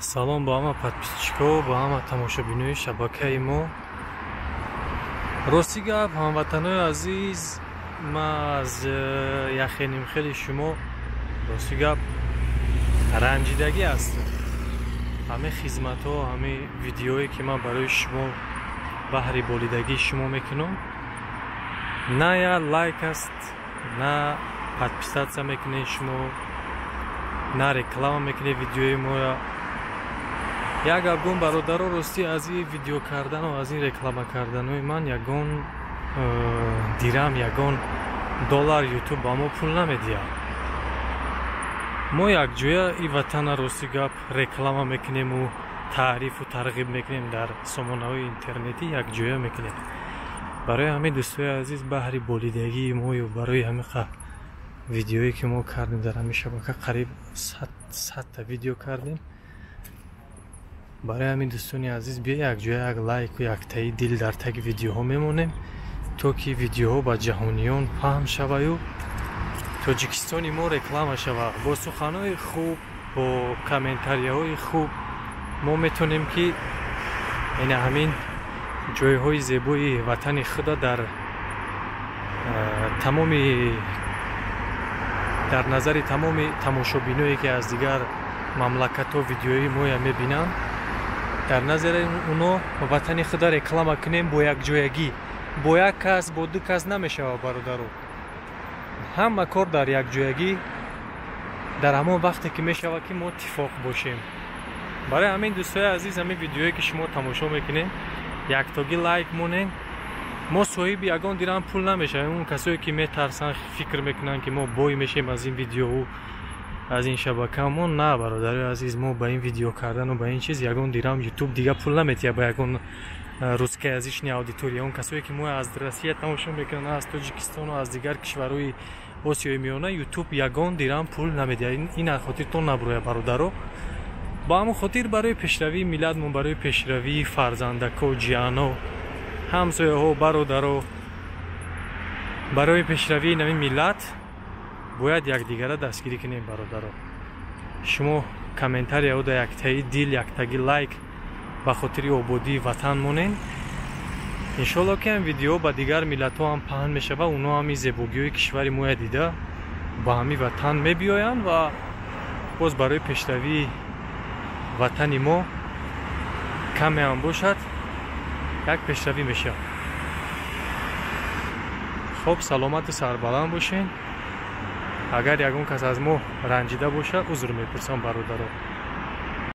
Салом ба ҳама подписчикҳо, ба ҳама тамошобинои шабакаи мо. Рости гап, ҳамватанои азиз, ман аз яхенимхели шумо, рости гап, ранҷидагӣ ҳастам. Ҳамин хизматҳо, ҳамин видеое, ки ман барои шумо, баҳри болидагии шумо мекунам, на як лайк аст, на подписаться мекунед шумо, на реклама мекунед видеои моя. Як гап гум, бародаро, ростӣ, аз ин видео кардану аз ин реклама карданои ман ягон дирам, ягон доллар Ютуб ба мо пул намедиҳад. Мо якҷоя и ватана, рости гап, реклама мекунему, таърифу тарғиб мекунем, дар сомонаҳои интернетӣ якҷоя мекунем. Барои ҳамин, дӯстои азиз, баҳри болидагии мою барои ҳамин видеое, ки мо кардем дар ҳамин шабака, қариб 100-та видео кардем, барои ҳамин, дӯстони азиз, биё якҷоя як лайку яктаи дил дар таги видеоҳо мемонем, то ки видеоҳо ба ҷаҳониён паҳн шаваю Тоҷикистони мо реклама шавад. Бо суханҳои хуб, бо комментарияҳои хуб мо метавонем, ки ина ҳамин ҷойҳои зебои ватани худа дар тамоми, дар назари тамоми тамошобиное, ки аз дигар мамлакатҳо видеои моя мебинанд, дар назари оно ватани худа реклама кунем бо якҷоягӣ. Бо як кас, бо ду кас намешавад, бародаро. Ҳама кор дар якҷоягӣ, дар ҳамон вақте ки мешавад, ки мо иттифоқ бошем. Барои ҳамин, дӯстои азиз, ҳамин видеое, ки шумо тамошо мекунед, яктогӣ лайк монед. Мо соҳиби ягон дирам пул намешавем. Он касое, ки метарсанд, фикр мекунанд, ки мо бой мешем аз ин видеоу аз ин шабакамо, на, бародарои азиз, мо ба ин видео кардану ба ин чиз ягон дирам Ютуб дига пул наметиҳад ба ягон русскоязычный аудитория. Он касое, ки мо аз Россия тамошо мекунанд, аз Тоҷикистону аз дигар кишварҳои Осиёи Миёна, Ютуб ягон дирам пул намедиҳад. Ин аз хотиртон набурояд, бародаро. Ба ҳамон хотир, барои пешравии миллатмон, барои пешравии фарзандако, ҷиано, ҳамсояҳо, бародаро, барои пешравии нави миллат бояд якдигара дастгирӣ кунем. Бародаро, шумо комментарияода яктаи дил, яктаги лайк ба хотири ободии ватан монен. Иншолло, ки ҳам видео ба дигар миллатҳо ҳам паҳн мешавад, оно ҳам ин зебогиҳои кишвари моя дида, ба ҳамин ватан мебиёянд ва боз барои пешравии ватани мо каме ҳам бошад, як пешравӣ мешавад. Хоб, саломату сарбаланд бошен. Агар ягон кас аз мо ранҷида бошад, узр мепурсам, бародаро.